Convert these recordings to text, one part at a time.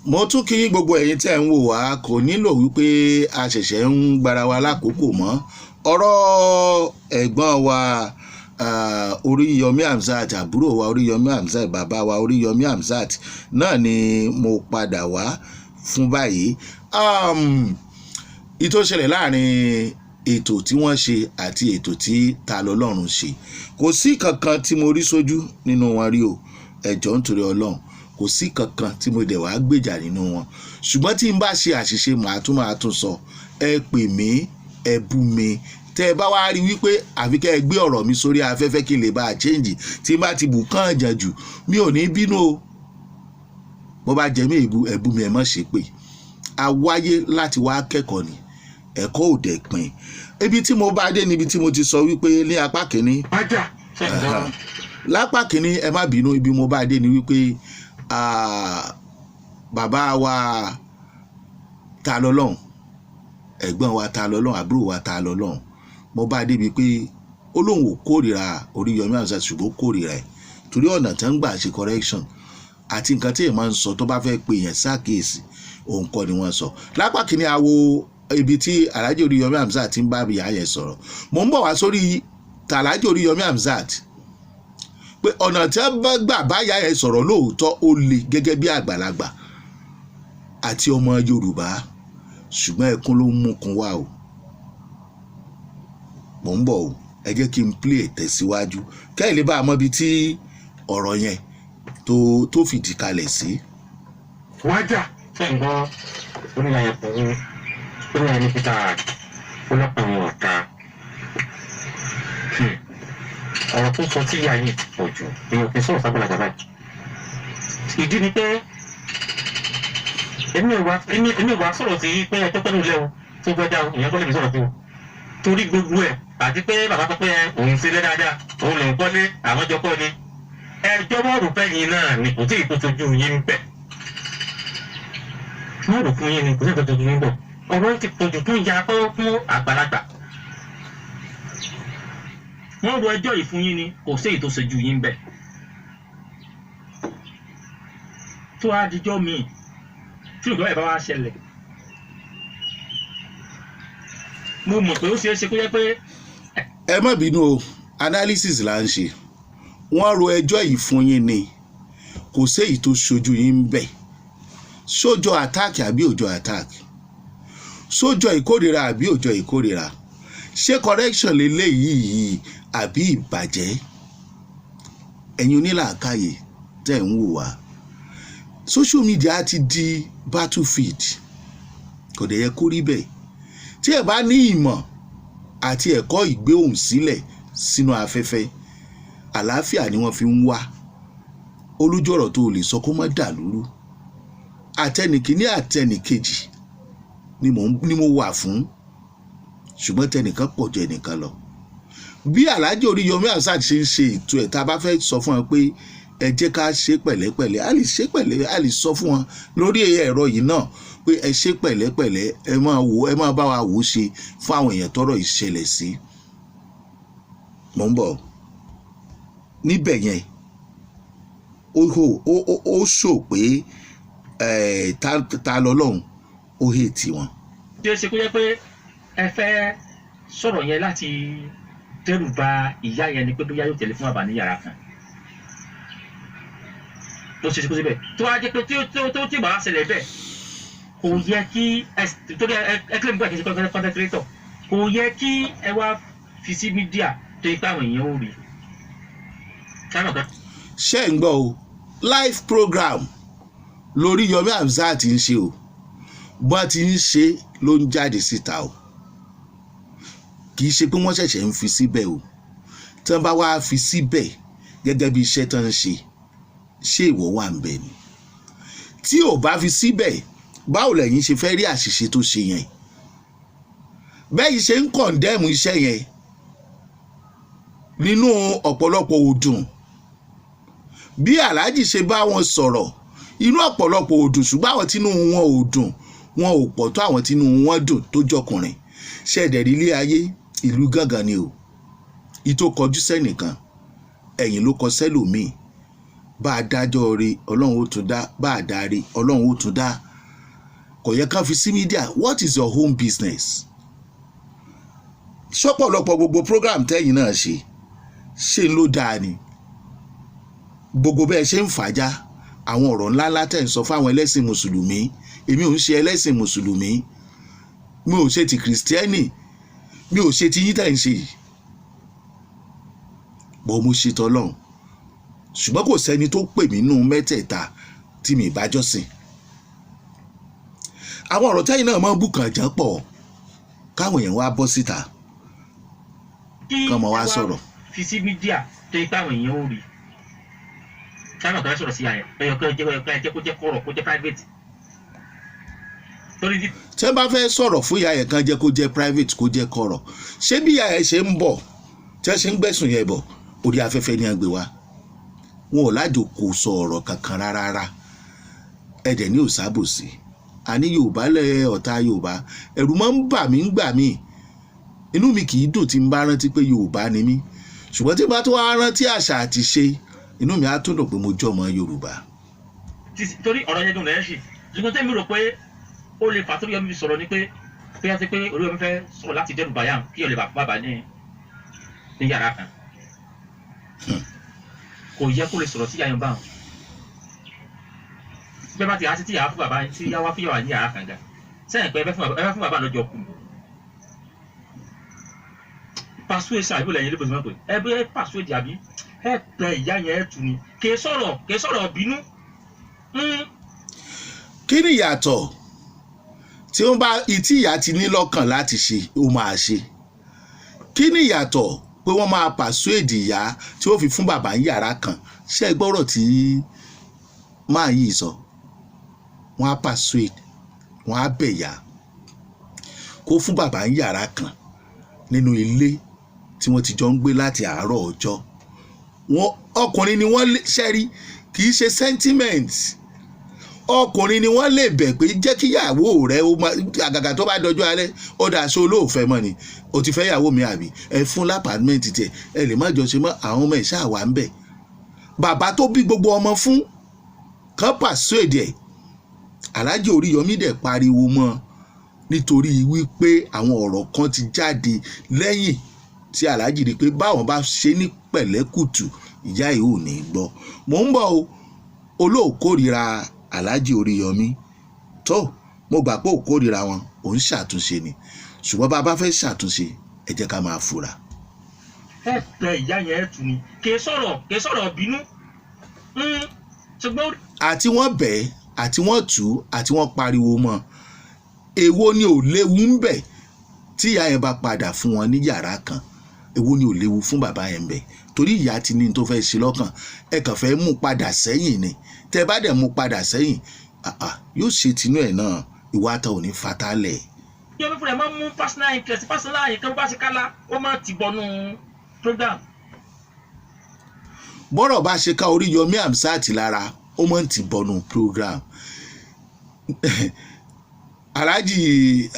Mo tún kí gbogbo ẹ̀yin tẹ́ ń wò wá. Kò nílò wípé a ṣẹ̀ṣẹ̀ ń gbára wa lákòókò mọ́. Ọ̀rọ̀ ẹ̀gbọ́n wa Oríyọmí Hamzat, àbúrò wa Oríyọmí Hamzat, bàbá wa Oríyọmí Hamzat náà ni mo padà wá fún báyìí. Ìtò ṣẹlẹ̀ láàrin ètò tí wọ́n ṣe àti ètò tí Ta lọ́lọ́run ṣe, kò sí kankan tí mo rí sójú nínú wọn rí o. Ẹ jọ̀ọ́, nítorí Ọlọ́run, kò sí kankan tí mo dẹ̀ wá gbèjà nínú wọn. Ṣùgbọ́n tí n bá ṣe àṣìṣe, màá tún máa tún sọ. Ẹ pè mí, ẹ bú mi. Tẹ́ ẹ bá wá rí wípé àfi kẹ́ ẹ gbé ọ̀rọ̀ mi sórí afẹ́fẹ́ kí n lè bá a change, tí n bá ti bù kán jàn jù, mi ò ní bínú o. Bó bá jẹ mí èbú, ẹ bú mi, ẹ má ṣe pé. A wáyé láti wá kẹ́kọ̀ọ́ ni, ẹ̀kọ́ ò dẹ̀ pin. Ibi tí mo bá dé níbi tí mo ti sọ wípé ní apá kìíní, Ájà ṣe ń gbọ́. Lápá kìíní, ẹ má bínú, ibi mo bá dé ni wípé bàbá wa Ta lọ́lọ́run, ẹ̀gbọ́n wa Ta lọ́lọ́run, àbúrò wa Ta lọ́lọ́run, mo bá débi pé ó lóun ò kórìíra Oríyọmí Hamzat, ṣùgbọ́n ó kórìíra ẹ̀ torí ọ̀nà tí wọ́n gbà ṣe correction àti nǹkan tí èèyàn máa ń sọ tó bá fẹ́ pe èèyàn ṣàkíyèsí, òun kọ́ ni wọ́n sọ. Lápá kìíní, àwo ibi tí Alhaji Oríyọmí Hamzat ti ń bá ìyá yẹn sọ̀rọ̀. Mò ń bọ̀ wá sórí tàlàjì Oríyọmí Hamzat, pé ọ̀nà tí wọ́n bá gbà bá ìyá yẹn sọ̀rọ̀, lóòótọ́ ó le gẹ́gẹ́ bí àgbàlagbà àti ọmọ Yorùbá, ṣùgbọ́n ẹkún ló ń mú kun wá o. Mò ń bọ̀ o. Ẹ jẹ́ kí n play tẹ̀síwájú kẹ́hìn lè bá a mọ ibi tí ọ̀rọ̀ yẹn tó fìdí kalẹ̀ sí. Wájà ṣe ń gbọ́. Oníyàyẹ pẹ̀lú oníyàyẹ ní peter ọlọ́pàá ọ̀tá. Ọ̀rọ̀ tó sọ tí ìyá yìí ti pọ̀ jù. Èèyàn kì í sọ̀rọ̀ sábàlagbà báyìí. Ìdí ni pé èmi ò wá sọ̀rọ̀ sí pé ẹjọ́ pẹ̀lú ilé o tó gbọ́ dá o. Ìyẹn kọ́ lè mi sọ̀rọ̀ sí o, torí gbogbo ẹ̀ àti pé bàbá sọ pé òun ṣe lé dáadáa, òun lòun kọ́lé, àwọn jọ kọ́ ni. Ẹjọ́ bọ́ọ̀rù fẹ́yìn náà ni kò tí ì tó sojú yín ń bẹ̀. Bọ́ọ̀rù fún yín ni kò tí ì tó sojú yín bẹ̀. Ọ̀rọ̀ ti pọ̀jù fún ìyá fún àgbàlagbà. Wọ́n ro ẹjọ́ yìí fún yín ni, kò sí èyí tó ṣojú yín bẹ́ẹ̀. Tó a dijọ́ míì tí ìgbà yìí bá wá ṣẹlẹ̀, mo mọ̀ pé ó ṣeé ṣe kó jẹ́ pé. Ẹ má bínú o, analysis là ń ṣe. Wọ́n ro ẹjọ́ yìí fún yín ni, kò séyìí tó ṣojú yín ń bẹ̀. Sójọ attack àbí òjò attack? Sójọ ìkórìíra àbí òjò ìkórìíra? Ṣé correction lélẹ́yìí yìí àbí ìbàjẹ́? Ẹ̀yin onílàákàyè tẹ̀ ń wò wá, social media ti di battlefield. Kò dẹ̀ yẹ kó rí bẹ́ẹ̀. Tí ẹ bá ní ìmọ̀ àti ẹ̀kọ́ ìgbéhùn sílẹ̀ sínú afẹ́fẹ́, àlàáfíà ni wọ́n fi ń wá olójú ọ̀rọ̀ tó lè sọ kó má dà lúrú. Àtẹnìkíní àtẹnìkejì ni mo wà fún, ṣùgbọ́n tẹnìkan pọ̀ ju ẹnìkan lọ. Bí Alhaji Oríyọmí Hamzat ṣe ń ṣe ètò ẹ̀, tá a bá fẹ́ sọ fún wọn pé ẹ jẹ́ ká ṣe pẹ̀lẹ́pẹ̀lẹ́, a lè ṣe pẹ̀lẹ́. A lè sọ fún wọn lórí ẹ̀rọ yìí náà pé ẹ ṣe pẹ̀lẹ́pẹ̀lẹ́, ẹ máa wò, ẹ máa bá wa wò ó ṣe fún àwọn èèyàn tọ́rọ̀ ìṣẹ̀lẹ̀ sí. Mò ń bọ̀ níbẹ̀ yẹn. Ó ó ó ó sọ pé ẹ̀ ta lọ́lọ́run ó hate wọn. Ṣeé ṣe kó jẹ́ pé ẹ fẹ́ sọ̀rọ̀ yẹn láti dẹ́rù ba ìyá yẹn ni, pé bóyá yóò tẹ̀lé fún bàbá ní yàrá kan tó ṣe ṣe kó síbẹ̀, tó wá jẹ́ pé tí ó tó tí bàbá ṣẹlẹ̀ bẹ́ẹ̀, kò yẹ kí ẹ torí ẹ claim pé kì í ṣe content creator, kò yẹ kí ẹ wá fi sí media tó yẹ pé àwọn èèyàn ò rí. Ṣé ń gbọ́ o? Live program lórí Yomi Hamzat ń ṣe o. Bọ́n ti ń ṣe ló ń jáde síta o. Kì í ṣe pé wọ́n ṣẹ̀ṣẹ̀ ń fi síbẹ̀ o. Tí wọ́n bá wá fi síbẹ̀ gẹ́gẹ́ bí iṣẹ́ tó ń ṣe, ṣé ìwọ wà ń bẹ̀ ni? Tí ò bá fi síbẹ̀, báwo lẹ̀yin ṣe fẹ́ rí àṣìṣe tó ṣe yẹn? Bẹ́ẹ̀ yìí ṣe ń condemn iṣẹ́ yẹn nínú ọ̀pọ̀lọpọ̀ òdùn. Bí Aláàjì ṣe bá wọn sọ̀rọ̀, inú ọ̀pọ̀lọpọ̀ òdùn, ṣùgbọ́n àwọn tínú wọn ò dùn, wọn ò pọ̀ tó àwọn tínú wọn dùn tó jọkùnrin. Ṣẹ̀dẹ̀rí ilé ayé, ìlú gángan ni o. Ìtò kọjú sẹ́nìkan, ẹ̀yìn ló kọ sẹ́lòmíì. Bá a dájọ́ rí, Ọlọ́run ó tún dá. Bá a darí, Ọlọ́run ó tún dá. Kò yẹ ká fi sí media. What is your home business? Sọ́pọ̀lọpọ̀ gbogbo program tẹ́yìn náà ṣe ṣe ló dáa ni. Gbogbo bẹ́ẹ̀ ṣe ń fàájà, àwọn ọ̀rọ̀ ńláńlá tẹ̀ ń sọ fáwọn ẹlẹ́sìn Mùsùlùmí. Èmi ò ń ṣe ẹlẹ́sìn Mùsùlùmí, mi ò ṣe ti Kìrìsìtẹ́nì, mi ò ṣe ti yín tẹ̀ ń ṣe yìí bọ́. Mo ṣe tọ́lọ́run, ṣùgbọ́n kò sẹ́ni tó pè mí nù mẹ́tẹ̀ẹ̀ta tí mi bá jọ́sìn. Àwọn ọ̀rọ̀ tẹ́yìn náà máa ń bùkàn jẹ́ pọ̀, káwọn èèyàn wá bọ́ síta Kí kán mọ wá ẹ wá sọ̀rọ̀. fi sí media tó yẹ pé àwọn èèyàn ó rí sábà kan sọ̀rọ̀ sí àyẹ̀ ẹ̀yọ̀ kan jẹ́ ẹ̀yọ̀ jẹ́ kó jẹ́ kọ̀rọ̀, kó jẹ́ private, torí tí Tí wọ́n bá fẹ́ sọ̀rọ̀ fún ìyá yẹn, kan jẹ́ kó jẹ́ private, kó jẹ́ kọ̀rọ̀. Ṣé bí ìyá yẹn ṣe ń bọ̀, tí wọ́n ṣe ń gbẹ̀sùn yẹn bọ̀, orí afẹ́fẹ́ ní àgbè wa, wọn ò lájò kò sọ ọ̀rọ̀ kankan rárá. Ẹ̀dẹ̀ ní òsábòsí àní Yorùbá lẹ̀, ọ̀tá Yorùbá. Ẹ̀rù máa ń bà mí ń gbà mí. Inú mi kì í dùn tí n bá rántí pé Yorùbá ni mí, ṣùgbọ́n tí n bá tó wá rántí àṣà àti ṣe, inú mi á tún dùn pé mo jọmọ Yorùbá. Torí ọ̀rọ̀ yẹn dùn lẹ́yìn sí. Ṣùgbọ́n tẹ́mi rò pé ó lè fà tó Oríyọmí fi sọ̀rọ̀ ni pé á ti pé Oríyọmí fẹ́ sọ̀rọ̀ láti dẹ́rù bàyà kí ó lè bà fún bàbá ní yàrá kan. Kò yẹ kó lè sọ̀rọ̀ sí yàyàn báwọn bẹ́ẹ̀ bá ti àti tí yàrá fún bàbá tí yàwá fún yàrá ní yàrá kan gan sẹ́yìn pé ẹ fẹ́ fún bàbá lọ́jọ́ kù. Persuade àbí lẹ́yìn ilé ìbòsùn pé ẹ bí ẹ persuade àbí ẹ bẹ ìyá yẹn, ẹ tù ní kì í sọ̀rọ̀ bínú. Kí ni ìyàtọ̀ tí wọ́n bá ìtí ìyá ti ní lọ́kàn láti ṣe, ó máa ṣe? Kí ni ìyàtọ̀ pé wọ́n máa persuade ìyá tí ó fi fún bàbá ní yàrá kan? Ṣé ẹ gbọ́rọ̀ tí máa yìí sọ? Wọ́n á persuade, wọ́n á bẹ̀ ìyá kó fún bàbá ní yàrá kan nínú ilé tí wọ́n ti jọ ń gbé láti àárọ̀ ọjọ́. Wọn ọkùnrin ni wọ́n ṣẹ́rí, kì í ṣe sentiment. Ọkùnrin ni wọ́n lè bẹ̀ pé jẹ́ kíyàwó rẹ̀ ó máa àgàgà tó bá dọjọ́ alẹ́. Ó dà aṣọ olóòfẹ́ mọ́ ni o ti fẹ́ yàwó mi, àbí ẹ fún l'apartment tiẹ̀, ẹ lè má jọ ṣe mọ́, àwọn ọmọ ẹ̀ ṣáà wà ń bẹ̀. Bàbá tó bí gbogbo ọmọ fún kan persuade ẹ̀. Alhaji Oríyọmí dẹ̀ pariwo mọ́ nítorí wípé àwọn ọ̀rọ̀ kan ti jáde lẹ́yìn tí Alhaji rí pé báwọn bá ṣe ní pẹ̀lẹ́kùtù, ìyá yìí ò ní gbọ́. Mò ń bọ̀ o. Olóòkórira Alhaji Oríyọmí tó, mo gbà pé òkórira wọn, òun ṣàtúnṣe ni, ṣùgbọ́n bá a bá fẹ́ ṣàtúnṣe, ẹ jẹ́ ká máa fura. Ẹ bẹ ìyá yẹn, ẹ tù ní kì í sọ̀rọ̀ bínú. Ṣùgbọ́n Àti wọ́n bẹ̀, àti wọ́n tù ú, àti wọ́n pariwo mọ́, èwo ni ò léwu ń bẹ̀ tí ìyá yẹn bá padà fún wọn ní yàrá kan? Èwo ni ò léwu fún bàbá yẹn ń bẹ̀? Torí ìyá ti ní tó fẹ́ ṣe lọ́kàn, ẹ kàn fẹ́ mú padà sẹ́yìn ni. Tẹ́ bá dẹ̀ mú padà sẹ́yìn, ah, ah, yóò ṣe tinú ẹ̀ náà. Ìwà ta ò ní fatalẹ̀. Yọmí fúnra ẹ̀ máa ń mú personal interest, personal nǹkan bá ṣe kálá, ó máa ti bọnú program. Bọ́rọ̀ bá ṣe ká Oríyọmí Hamzat lára, ó mọ̀ ń ti bọnu program. Alhaji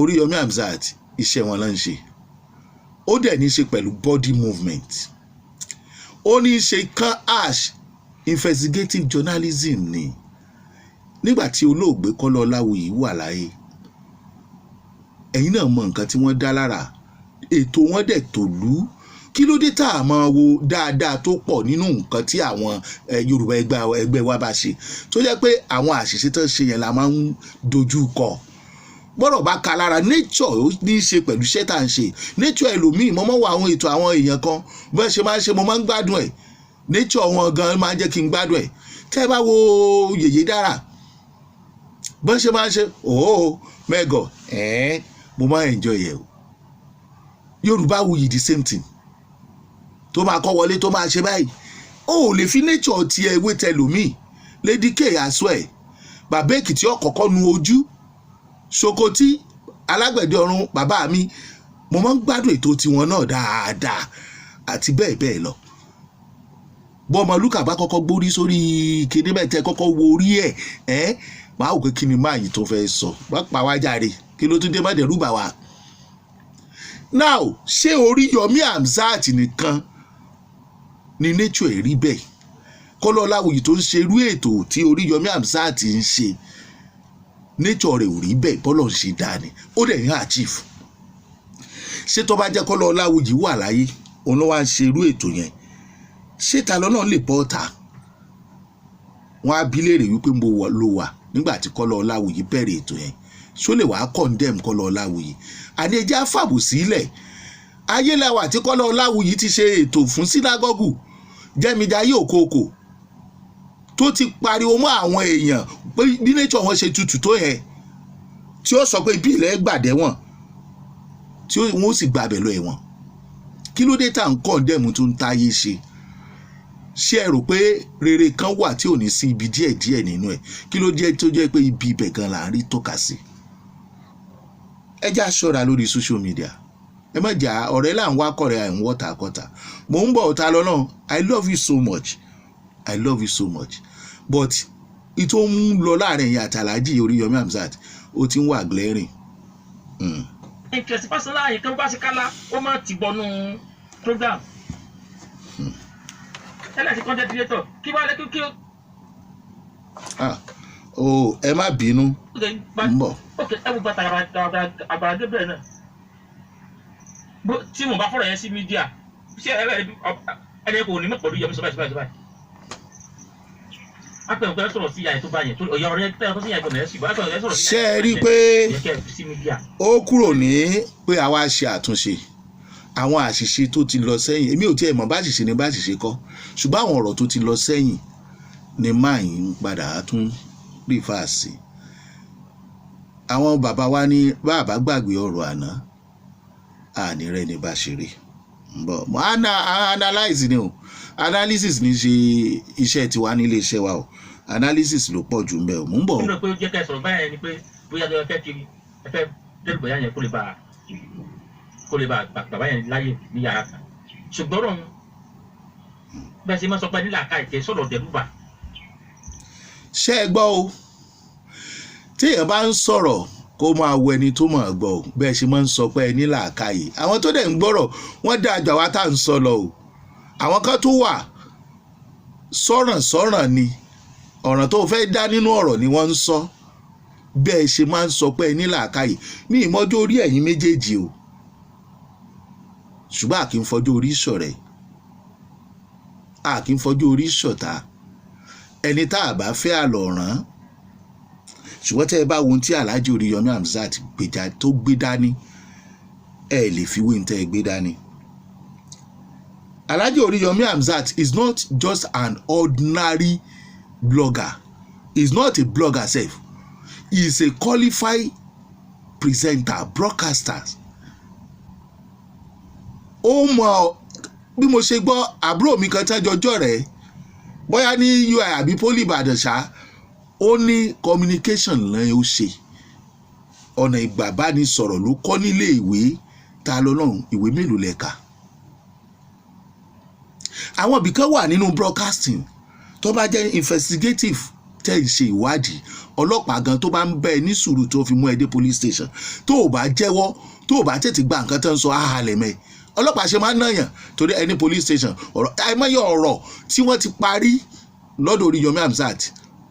Oríyọmí Hamzat, iṣẹ́ wọn ló ń ṣe. Ó dẹ̀ ní í ṣe pẹ̀lú body movement, ó ní í ṣe kan ash investigative journalism ni. Nígbà tí olóògbé Kọ́lá Ọláwuyì wà láyé, ẹ̀yin náà mọ nǹkan tí wọ́n dá lára ètò wọn dẹ̀ tòlú. Kí ló dé tá a máa wo dáadáa tó pọ̀ nínú nǹkan tí àwọn Yorùbá ẹgbẹ́ wa bá ṣe, tó jẹ́ pé àwọn àṣìṣe tó ń ṣe yẹn la máa ń dojú kọ? Bọ́rọ̀ bá ka lára, nature ó ní í ṣe pẹ̀lú iṣẹ́ tá à ń ṣe. Nature ẹlòmíì, mo máa ń wo àwọn ètò àwọn èèyàn kan bẹ́ẹ̀ ṣe máa ń ṣe, mo máa ń gbádùn ẹ̀. Nature wọn gan máa ń jẹ́ kí n gbádùn ẹ̀. Tẹ́ ẹ bá wo Yèyé Dára bọ́n ṣe máa ń ṣe, òhó mẹ́gọ̀ ẹ̀ẹ́n, mo máa ń enjoy ẹ̀ o. Yorùbá Wuyì, the same thing, tó máa kọ́ wọlé, tó máa ṣe báyìí, ó ò lè fi nature ti ewé tẹlòmíì. Lady K as well, Bàbá Èkìtì ọ̀kọ̀ọ̀kọ́ nu ojú Sokoti, alágbẹ̀dẹ ọ̀run, bàbá mi, mo máa ń gbádùn ètò tiwọn náà dáadáa, àti bẹ́ẹ̀ bẹ́ẹ̀ lọ. Bọ́mọ lúkà bá kọ́kọ́ gbórí sórí kíní bẹ́ẹ̀, tẹ́ kọ́kọ́ wo orí ẹ̀ ẹ́, máa wò pé kí ni máa yìí tó fẹ́ sọ, wá pa wá járe, kí ló tún dé, má dẹ̀rù bà wá. Now, ṣé Oríyọmí Hamzat nìkan ni nature ẹ̀ rí bẹ́ẹ̀? Kọ́lá Ọláwuyì tó ń ṣerú ètò tí Oríyọmí Hamzat ń ṣe, nature rẹ̀ ò rí bẹ́ẹ̀. Bọ́lọ̀ ń ṣe dáa ni, ó dẹ̀ ń achieve. Ṣé tó bá jẹ́ Kọ́lá Ọláwuyì wà láyé, òun ló wá ń ṣerú ètò yẹn, ṣé ta lọ́nà lè bọ́ ta? Wọ́n á bí léèrè wípé mo ló wà nígbà tí Kọ́lá Ọláwuyì bẹ̀rẹ̀ ètò yẹn. Ṣó lè wàá condemn Kọ́lá Ọláwuyì? Àní ẹjẹ́ àfàbò sílẹ̀. Ayélujára tí Kọ́lá Ọláwuyì ti ṣe ètò fún sínágọ́gù Jẹ́mijayé Òkòkò, tó ti pariwo mọ́ àwọn èèyàn pé bí nature wọn ṣe tutù tó yẹn, tí ó sọ pé bí ilẹ̀ gbàdẹ́wọ̀n, tí wọ́n sì gbàbẹ̀ lọ ẹ̀wọ̀n. Kí ló dé tá à ń condemn tó ń táyé ṣe? Ṣé ẹ rò pé rere kan wà tí ò ní sí ibi díẹ̀díẹ̀ nínú ẹ̀? Kí ló jẹ́ tó jẹ́ pé ibi ibẹ̀ gan là ń rí tọ́ka sí? Ẹ já ṣọ́ra lórí social media. Ẹ má jà ọ̀rẹ́ là ń wá kọ̀rẹ́ à ń wọ́ta kọ́ta. Mò ń bọ̀ ọ̀tá lọ́nà. I love you so much, I love you so much, but ìtò ń lọ láàrin ẹ̀yìn àtàlájì Oríyọmí Hamzat, ó ti ń wà glaring. Interest personal yìí kan bá ṣe kálá, ó máa ti bọnú program ẹlẹ́sìn content creator kí wàá lẹ́kí kí. Ah, oh, ẹ má bínú, ń bọ̀. Ok, ẹ wo bàtà àgbàrá Gabriel náà tí mo bá fọ̀rọ̀ yẹn sí media, ṣé ẹ ẹni kò ní mọ̀ pẹ̀lú Yọmí sọ báyìí sọ báyìí sọ báyìí. Apẹ̀rẹ̀ sọ̀rọ̀ sí ìyá ẹ̀ tó bá yẹn tó ọ̀yà ọ̀rẹ́ tẹ́ ẹ sí ìyá ẹ̀ tó nà ẹ̀ sì bá apẹ̀rẹ̀ sọ̀rọ̀ sí Ṣé ìyá ẹ ẹ̀ rí i pé yẹ kẹ́ ẹ fi sí media. Ó kúrò ní pé àwa ṣe àtúnṣe àwọn àṣìṣe tó ti lọ sẹ́yìn. Èmi ò tiẹ̀ mọ̀ bá àṣìṣe ni bá àṣìṣe kọ́, ṣùgbọ́n àwọn ọ̀rọ̀ tó ti lọ sẹ́yìn ni máa yìí ń padà tún refer sí. Àwọn bàbá wa ní bàbá gbàgbé ọ̀rọ̀ àná, àní rẹ̀ ní bá ṣeré ń bọ̀. Mo analyze ni o, analysis ní ṣe iṣẹ́ tiwa nílé iṣẹ́ wa o. Analysis ló pọ̀ jù ń bẹ̀ o. Mò ń bọ̀. Nínú pé ó jẹ́ ká ẹ sọ̀rọ̀ báyẹn ni pé bóyá ẹ fẹ́ kiri, ẹ fẹ́ dẹ́rù bóyá yẹn kó lè bá bàbá yẹn láyè ní yàrá kan, ṣùgbọ́n ọ̀rọ̀ bẹ́ẹ̀ ṣe máa sọ pé nílà ká ìkẹ́ sọ̀rọ̀ dẹ́rùbà. Ṣé ẹ gbọ́ o? Téèyàn bá ń sọ̀rọ̀, kó máa wo ẹni tó mọ̀ ọ́ gbọ́ o. Bẹ́ẹ̀ ṣe máa ń sọ pé ẹ ní làákàyè, àwọn tó dẹ̀ ń gbọ́rọ̀, wọ́n dáa jù àwa tá à ń sọ lọ o. Àwọn kan tó wà sọ̀ràn sọ̀ràn ni ọ̀ràn tó fẹ́ dá nínú ọ̀rọ̀ ni wọ́n ń sọ. Bẹ́ẹ̀ ṣe máa ń sọ pé ẹ ní làákàyè ní ìmọ́jọ́ orí ẹ̀yin méjèèjì o, ṣùgbọ́n àkì ń fọjọ́ orí ṣọ̀rẹ́, a kì í fọjọ́ orí ṣọ̀tá. Ẹni tá a bá fẹ́ àlọ́ ràn án. Ṣùgbọ́n tẹ́ ẹ bá wo ohun tí Alhaji Oríyọmí Hamzat gbèjà tó gbé dání, ẹ lè fi wé ní tẹ́ ẹ gbé dání. Alhaji Oríyọmí Hamzat is not just an ordinary blogger. He is not a blogger sef. He is a qualified presenter, broadcaster. Ó mọ bí mo ṣe gbọ́, àbúrò mi kan tẹ́jọjọ́ rẹ̀, bóyá ní UI àbí Poly Ìbàdàn ṣá, ó ní communication lẹ́yìn ó ṣe, ọ̀nà ìgbàbánisọ̀rọ̀ ló kọ́ nílé ìwé. Ta lọ́lọ́run, ìwé mélòó lẹ́ka? Àwọn ibìkan wà nínú broadcasting tó bá jẹ́ investigative, tẹ́ ń ṣe ìwádìí ọlọ́pàá gan, tó bá ń bẹ́ ẹ ní sùúrù, tó fi mú ẹ dé police station, tó o bá jẹ́wọ́, tó o bá tètè gba nǹkan tó ń sọ, àhàlẹ̀ mẹ́ ọlọ́pàá ṣe máa ń nàyàn torí ẹni police station. Ọ̀rọ̀ àìmọye ọ̀rọ̀ tí wọ́n ti parí lọ́dọ̀ Oríyọmí Hamzat,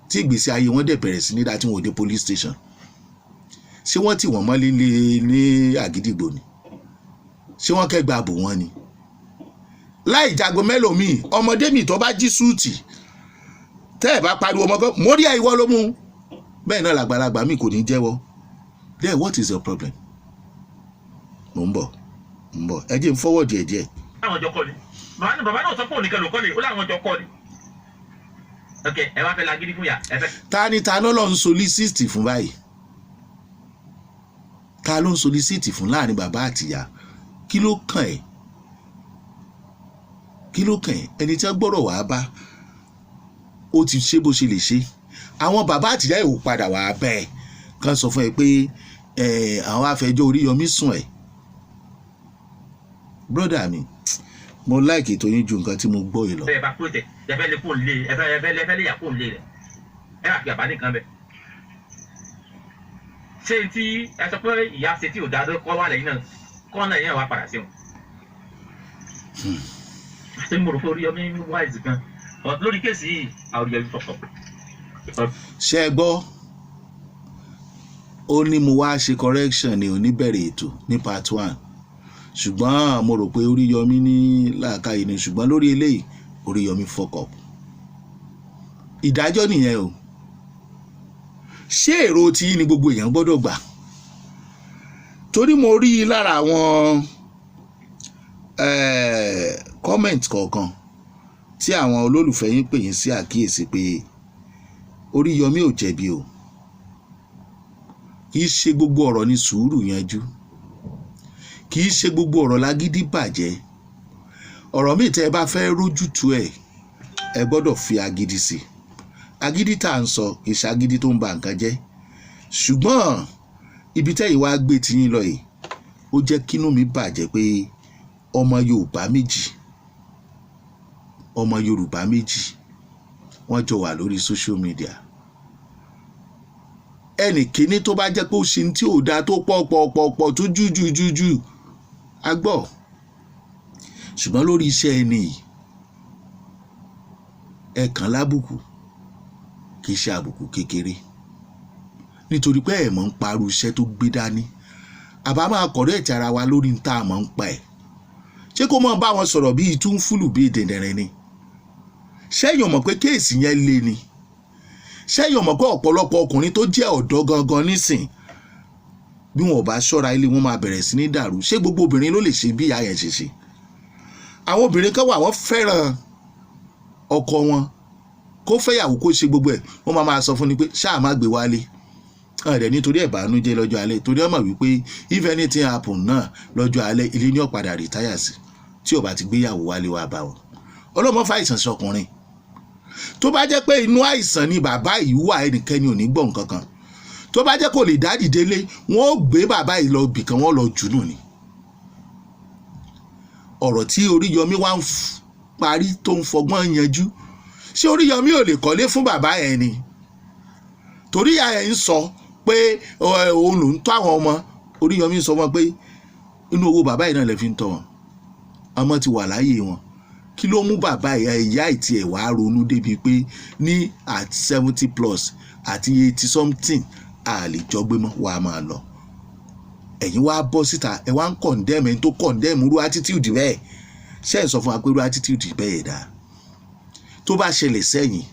tí ìgbésí ayé wọn dẹ̀ bẹ̀rẹ̀ sí ní dá, tí wọn ò dé police station. Ṣé wọ́n tì wọ́n mọ́lé ní Àgídìgbò ni? Ṣé wọ́n kẹ́gbà bò wọ́n ni? Láì jago mẹ́lòmíì, ọmọdé mi tó bá jí súùtì, tẹ́ ẹ̀ bá pariwo ọmọ kan mórí ẹ̀, ìwọ ló mú bẹ́ẹ̀ náà, làgbàlagbà mi kò ní jẹ́wọ́. Then what is your problem? Mò ń bọ̀, mò ń bọ̀. Ẹ jẹ́ n fọwọ́ díẹ̀ díẹ̀. Láwọn jọ kọ́ ni bàbá náà sọ pé òun nìkan ló kọ́ ni, ó láwọn jọ kọ́ ni. Ok, ẹ wá fẹ́ lagídí fún yà ẹ fẹ́. Ta ni ta ló lọ ń solicit fún báyìí? Ta ló ń solicit fún láàrin bàbá àtìyá? Kí ló kàn ẹ́? Kí ló kàn ẹ́? Ẹni tí wọ́n gbọ́dọ̀ wàá bá, ó ti ṣe bó ṣe lè ṣe. Àwọn bàbá àtìyá ò padà wàá bẹ́ẹ̀ kàn sọ fún ẹ pé ẹ àwọn afẹjọ́ Oríyọmí sùn ẹ̀. Brother mi, mo like ètò yín ju nǹkan tí mo gbọ́ yìí lọ. Bẹ́ẹ̀ bá kúrò tẹ, ẹ fẹ́ lé kóun lé, ẹ fẹ́ lé yà kóun lé rẹ̀, ẹ wà fi àbá nìkan bẹ̀. Ṣé tí ẹ sọ pé ìyá ṣe tí ò dáa kọ́ wà lẹ́yìn náà kọ́ náà yẹn wà padà sí wọn. Àti mo rò pé Oríyọmí wise gan. But lórí case yìí, àwọn yẹn fọkàn. Ṣé ẹ gbọ́? Ó ní mo wá ṣe correction ní oníbẹ̀rẹ̀ ètò ní part one, ṣùgbọ́n mo rò pé Oríyọmí ní làákàyè ni, ṣùgbọ́n lórí eléyìí, Oríyọmí fuck up. Ìdájọ́ nìyẹn o. Ṣé èrò tí ní gbogbo èèyàn gbọ́dọ̀ gbà? Torí mo rí i lára àwọn comment kọ̀ọ̀kan tí àwọn olólùfẹ́ yín pè yín sí àkíyèsí pé Oríyọmí ò jẹ̀bi o. Kì í ṣe gbogbo ọ̀rọ̀ ní sùúrù yanjú, kì í ṣe gbogbo ọ̀rọ̀ lágídí bàjẹ́. Ọ̀rọ̀ míì tẹ́ ẹ bá fẹ́ rójútu ẹ̀, ẹ gbọ́dọ̀ fi agídí sí i. Agídí tá à ń sọ kì í ṣe agídí tó ń ba nǹkan jẹ́, ṣùgbọ́n ibi tẹ́yìn wá gbé tiyín lọ yìí, ó jẹ́ kínú mi bàjẹ́ pé ọmọ Yorùbá méjì, ọmọ Yorùbá méjì, wọ́n jọ wà lórí social media. Ẹnì kíní tó bá jẹ́ pé ó ṣe ní tí ò dáa tó pọ̀ pọ̀ pọ̀ pọ̀ tó jù jù jù jù, a gbọ́. Ṣùgbọ́n lórí iṣẹ́ ẹni yìí, ẹ kàn lábùkù, kì í ṣe àbùkù kékeré, nítorí pé ẹ̀ mọ̀ ń parú iṣẹ́ tó gbé dání. Àbá máa correct ara wa lórí ní tá a mọ̀ ń pa ẹ̀. Ṣé kó mọ̀ bá wọn sọ̀rọ̀ bíi tún fúlù bíi dẹ̀dẹ̀rẹ̀ ni? Ṣẹ́yìn ò mọ̀ pé case yẹn le ni? Ṣẹ́yìn ò mọ̀ pé ọ̀pọ̀lọpọ̀ ọkùnrin tó jẹ́ ọ̀dọ́ gangan nísìn, bí wọn ò bá ṣọ́ra, ilé wọn máa bẹ̀rẹ̀ sí ní dàrú? Ṣé gbogbo obìnrin ló lè ṣe bí ìyá yẹn ṣe ṣe? Àwọn obìnrin kan wà, wọ́n fẹ́ràn ọkọ wọn, kó fẹ́yàwó, kó ṣe gbogbo ẹ̀, wọ́n máa máa sọ fún ni pé ṣáà má gbé wálé ọ̀rẹ́, nítorí ẹ̀ bànújẹ́ lọ́jọ́ alẹ́, torí ọmọ wípé if anything happen náà lọ́jọ́ alẹ́, ilé ní ọ̀padà retire sí tí ò bá ti gbéyàwó wálé wá bá wọn. Ọlọ́mọ fàìsàn sọkùnrin. Tó bá jẹ́ pé inú àìsàn ni bàbá yìí wà, ẹnikẹ́ni ò ní gbọ́ nǹkan kan. Tó bá jẹ́ kò lè dá dìde lé, wọ́n ó gbé bàbá yìí lọ bìkan, wọ́n lọ jù nù ni. Ọ̀rọ̀ tí Oríyọmí wá ń parí tó ń fọgbọ́n yanjú, ṣé Oríyọmí ò lè kọ́lé fún bàbá yẹn ni? Torí ìyá yẹn ń sọ pé òun ló ń tọ́ àwọn ọmọ. Oríyọmí sọ wọn pé inú owó bàbá yìí náà lè fi ń tọ́ wọn, ọmọ ti wà láyé wọn. Kí ló mú bàbá ìyá ìyá ìtì ẹ̀ wá ronú débi pé ní at 70 plus àti 80 something, a lè jọ gbé mọ́, wàá máa lọ? Ẹ̀yin wá bọ́ síta, ẹ wá ń condemn ẹni tó condemn irú attitude bẹ́ẹ̀. Ṣé ẹ̀ sọ fún wa pé irú attitude bẹ́ẹ̀ dáa? Tó bá ṣẹlẹ̀ sẹ́yìn,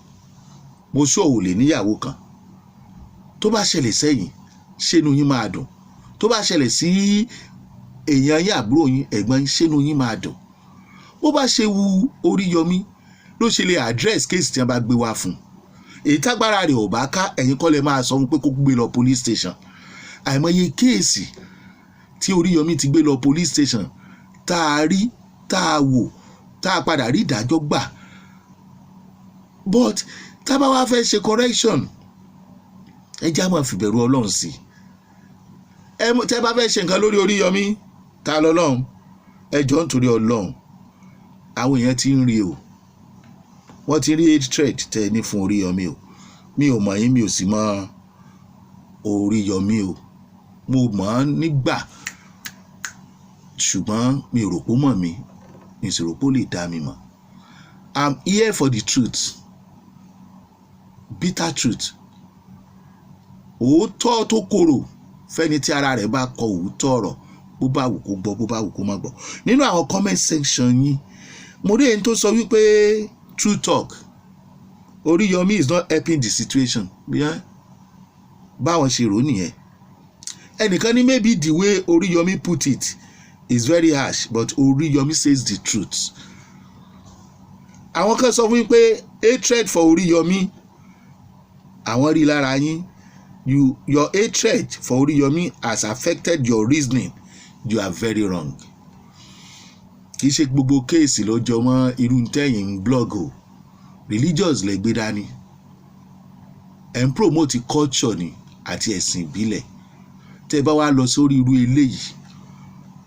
mo ṣó ò lè níyàwó kan. Tó bá ṣẹlẹ̀ sẹ́yìn, ṣénu yín máa dùn? Tó bá ṣẹlẹ̀ sí èèyàn yín, àbúrò yín, ẹ̀gbọ́n yín, ṣénu yín máa dùn? Bó bá ṣe wu Oríyọmí ló ṣe lè address case tí wọ́n bá gbé wá fún un. Èyí tágbára rẹ̀ ò bá ká, ẹ̀yin kọ́ lẹ máa sọ fún pé kó gbé lọ police station. Àìmọye case tí Oríyọmí ti gbé lọ police station, tá a rí, tá a wò, tá a padà rí ìdájọ́ gbà. But tá a bá wá fẹ́ ṣe correction, ẹ já máa fìbẹ̀rù Ọlọ́run sí i. Ẹ tẹ́ bá fẹ́ ṣe nǹkan lórí Oríyọmí ta lọ́lọ́run, ẹ jọ̀ọ́, nítorí Ọlọ́run, àwọn èèyàn ti ń rí o, wọ́n ti rí hatred tẹ́ ẹ ní fún Oríyọmí o. Mi ò mọ̀ yín, mi ò sì mọ Oríyọmí o. Mo mọ̀ ọ́n nígbà, ṣùgbọ́n mi ò rò pé ó mọ̀ mí, mi sì rò pé ó lè dá mi mọ̀. I'm here for the truth, bitter truth, òótọ́ tó korò fẹ́ni tí ara rẹ̀ bá kọ òótọ́ ọ̀rọ̀, bó bá wù kó gbọ́, bó bá wù kó má gbọ́. Nínú àwọn comment section yín, mo rí ẹni tó sọ wípé true talk, Oríyọmí is not helping the situation. Yeah? Báwọn ṣe rò nìyẹn. Ẹnìkan ní maybe the way Oríyọmí put it is very harsh, but Oríyọmí says the truth. Àwọn kan sọ fún mi pé hatred for Oríyọmí àwọn rí lára yín. Your hatred for Oríyọmí has affected your reasoning. You are very wrong. Kì í ṣe gbogbo case ló jọ mọ́ irú tẹ́yìn ń blog o. Religious lè gbé dání, ẹ̀ ń promote culture ni àti ẹ̀sìn ìbílẹ̀. Tẹ́ ẹ bá wá lọ sórí irú eléyìí,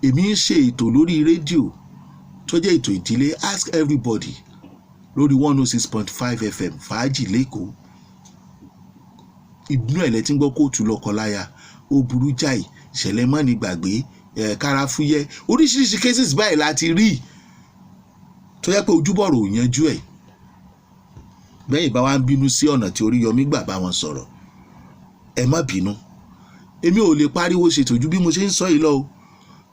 èmi ń ṣe ètò lórí rédíò tó jẹ́ ètò ìdílé, Ask Everybody, lórí 106.5 FM Fàájì lẹ́kọ̀ọ́. Ìbínú ẹ̀ lẹ́tí ń gbọ́ kóòtù lọ́kọláya, ó burú jáì, ìṣẹ̀lẹ̀ mọ́ni gbàgbé ẹ̀ kára fúyẹ́, oríṣiríṣi cases báyìí láti rí tó yẹ pé ojúbọ̀rọ̀ ò yanjú ẹ̀. Bẹ́ẹ̀ bá wá ń bínú sí ọ̀nà tí Oríyọmí gbà bá wọn sọ̀rọ̀, ẹ má bínú. Èmi ò lè pariwo ṣètò ju bí mo ṣe ń sọ yìí lọ o,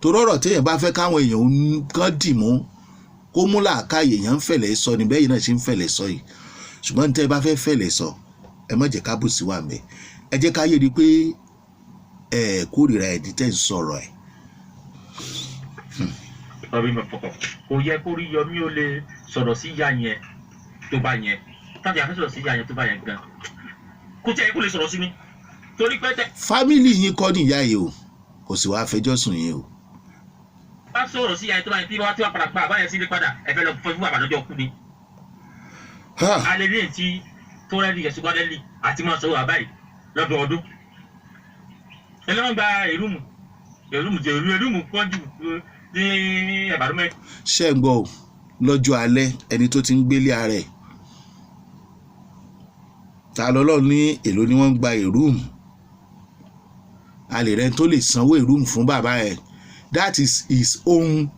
torí ọ̀rọ̀ téèyàn bá fẹ́ káwọn èèyàn kan dì mú, kó mú làákàyè, èèyàn ń fẹ̀lẹ̀ sọ ni. Bẹ́ẹ̀ náà ṣe ń fẹ̀lẹ̀ sọ yìí, ṣùgbọ́n tẹ́ ẹ bá fẹ́ fẹ̀lẹ̀ sọ, ẹ má jẹ́ kábùsí wà mẹ́. Ẹ jẹ́ ká yé rí pé ẹ kórìíra ẹ̀dí tẹ́ ń sọ̀rọ̀ ẹ̀. Ọ̀rọ̀ mi fọkàn, kò yẹ kó Oríyọmí ó lè sọ̀rọ̀ sí ìyá yẹn tó bá yẹn, tàbí àfẹ́ sọ̀rọ̀ sí ìyá yẹn tó bá yẹn gan, kò tí ẹ kó lè sọ̀rọ̀ sí mi torí pé tẹ Family yín kọ́ nìyá yìí o, kò sì wáá fẹjọ́ sùn yín o. Bá sọ̀rọ̀ sí ìyá yẹn tó bá yẹn, tí wọ́n padà pa àbáyẹn sílé padà, ẹ fẹ́ lọ fọ́ fún bàbá lọ́jọ́ kú ni. Alẹ́ ní èyí tó rẹ́ẹ̀lì yẹn ṣùgbọ́n rẹ́ẹ̀lì àti máa sọ̀rọ̀ àbáyé lọ́dọọdún. Ẹlẹ́wọ̀n gba èrúmù èrúmù jẹ èrúmù pọ́njù ní ẹ̀bàdúmẹ́. Ṣé ń gbọ́ o? Lọ́jọ́ alẹ́, ẹni tó ti ń gbélé ara ẹ̀ ta lọ́lọ́ ní èló ni wọ́n ń gba a room? A lè rẹ́ni tó lè sanwó a room fún bàbá ẹ̀. That is his own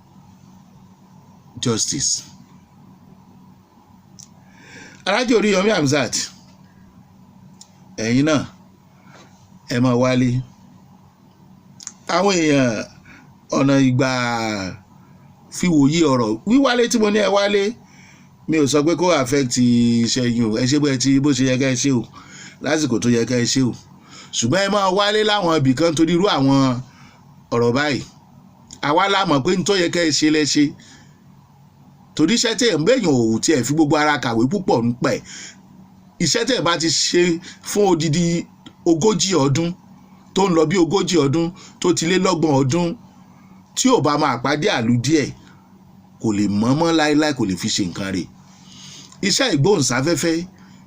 justice. Alhaji Oríyọmí Hamzat, ẹ̀yin náà ẹ máa wálé. Àwọn èèyàn ọ̀nà ìgbà fi wòye ọ̀rọ̀ wíwálé tí mo ní ẹ wálé, mi ò sọ pé kó affect iṣẹ́ yín o. Ẹ ṣe bó ẹ ti bó ṣe yẹ ká ẹ ṣe o, lásìkò tó yẹ ká ẹ ṣe o, ṣùgbọ́n ẹ máa wálé láwọn ibì kan torí irú àwọn ọ̀rọ̀ báyìí. Àwa la mọ̀ pé nítorí yẹ ká ẹ ṣe lẹ ṣe, torí iṣẹ́ tí ẹ̀ ń bẹ̀yàn ò tiẹ̀ fi gbogbo ara kàwé púpọ̀ ń pẹ̀. Iṣẹ́ tẹ̀ bá ti ṣe fún odidi 40 ọdún, tó ń lọ bí 40 ọdún, tó ti lé lọ́gbọ̀n ọdún, tí ò bá máa pàdé àlù díẹ̀, kò lè mọ́mọ́ láéláé, kò lè fi ṣe nǹkan rẹ̀. Iṣẹ́ ìgbóhùnsáfẹ́fẹ́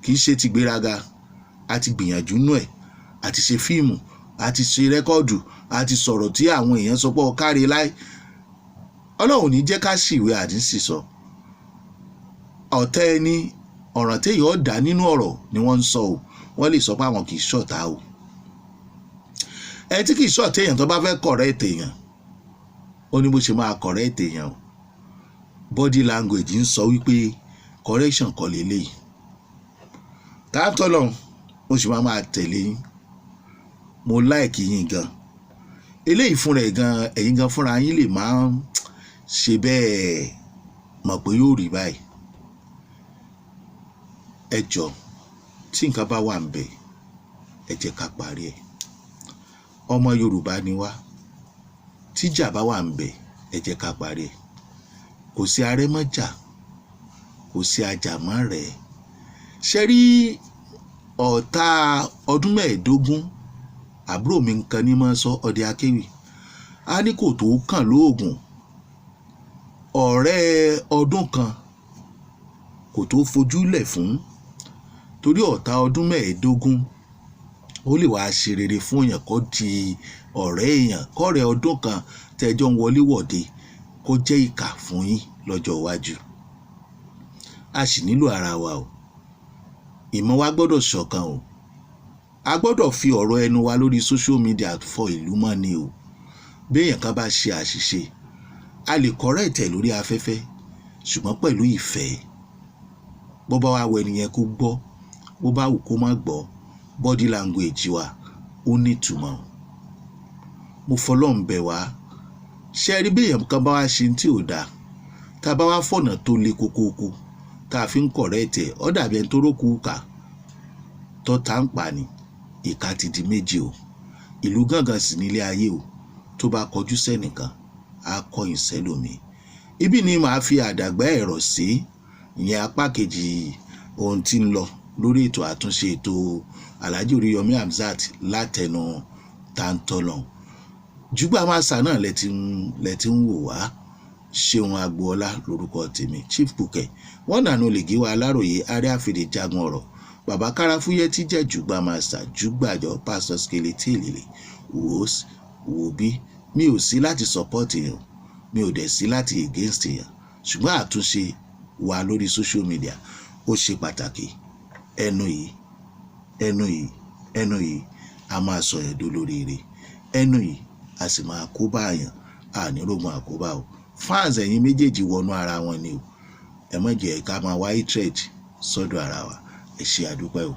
kì í ṣe ti gbéraga. A ti gbìyànjú nú ẹ̀, a ti ṣe fíìmù, a ti ṣe record, a ti sọ̀rọ̀ tí àwọn èèyàn sọ pé ọ káre láé. Ọlọ́run ní jẹ́ ká ṣìwé àdínsì sọ. Ọ̀tá ẹni, ọ̀ràn téèyàn dá nínú ọ̀rọ̀ ni wọ́n ń sọ o. Wọ́n lè sọ pé àwọn kì í ṣọ̀tá o. Ẹni tí kì í ṣọ̀tá èèyàn, tó bá fẹ́ correct èèyàn, ó ní bó ṣe máa correct èèyàn o. Body language ń sọ wípé correction kọ́ lélẹ́yìí. Tààtọ̀ lọ́hùn, mo sì máa máa tẹ̀lé yín. Mo like yín gan. Eléyìí fúnra ẹ̀ gan, ẹ̀yin gan fúnra yín lè máa ṣe bẹ́ẹ̀ mọ̀ pé yóò rí báyìí. Ẹ jọ, tí nǹkan bá wà ń bẹ̀, ẹ jẹ́ ká parí ẹ̀. Ọmọ Yorùbá ni wá. Tíjà bá wà ń bẹ̀, ẹ jẹ́ ká parí ẹ̀. Kò sí arẹ́mọ́jà, kò sí ajàmọ́ rẹ̀. Ṣe rí ọ̀tá ọdún 15, àbúrò mi nǹkan ní máa sọ ọdẹ akéwì, á ní kò tó kàn lóògùn. Ọ̀rẹ́ ọdún kan kò tó fojú lẹ̀ fún, torí ọ̀tá ọdún 15, ó lè wáá ṣe rere fún èèyàn, kó di ọ̀rẹ́ èèyàn, kọ́rẹ́ ọdún kan tẹ́jọ́ ń wọlé wọ̀de kó jẹ́ ìkà fún yín lọ́jọ́ iwájú. A sì nílò ara wa o. Ìmọ̀ wa gbọ́dọ̀ ṣọ̀kan o. A gbọ́dọ̀ fi ọ̀rọ̀ ẹnu wa lórí social media fọ ìlú mọ́ ni o. Béèyàn kan bá ṣe àṣìṣe, a lè correct ẹ̀ lórí afẹ́fẹ́, ṣùgbọ́n pẹ̀lú ìfẹ́. Bó bá wá wọ ẹnìyẹn kó gbọ́, bó bá wù kó má gbọ́, body language wa ó nítumọ̀. Mo fọlọ́run bẹ̀ wá. Ṣé ẹ rí, béèyàn kan bá wá ṣe tí ò dáa, tá a bá wá fọ̀nà tó le kókókó tá a fi ń correct ẹ̀, ó dàbí ẹni tó rókù kà tó tá ń pa ni. Ìka ti di méjì o. Ìlú gángan sì nílé ayé o. Tó bá kọjú sẹ́nìkan, á kọ̀yìn sẹ́lòmíì. Ibi ni màá fi àdàgbà ẹ̀rọ sí, ìyẹn apá kejì ohun tí ń lọ lórí ètò àtúnṣe ètò Alhaji Oríyọmí Hamzat látẹnu Táńtọ́lọ́hún. Jùgbà Màsà náà lẹ ti ń wò wá. Ṣeun Agboola lórúkọ tèmi, Chief Bukẹ wọn nànú lè gíwá Aláròye ààrẹ àfìdí jagun ọ̀rọ̀ bàbá káráfúyẹ́ tí jẹ́ Jùgbà Màsà jùgbàjọ Pásítọ̀ Skele tí èlèlè wò wò bí. Mi ò sí láti support èèyàn, mi ò dẹ̀ sí láti against èèyàn, ṣùgbọ́n àtúnṣe wa lórí social media ó ṣe pàtàkì. Ẹnu yìí, ẹnu yìí, ẹnu yìí a máa sọ yẹn dolóríire. Ẹnu yìí a sì máa kó bá àyàn ànírògùn àkóbá o. Fans, ẹ̀yin méjèèjì wọnú ara wọn ni o. Ẹ má jẹ́ ká máa wá hatred sọ́dọ̀ ara wa. Ẹ ṣe, àdúpẹ́ o.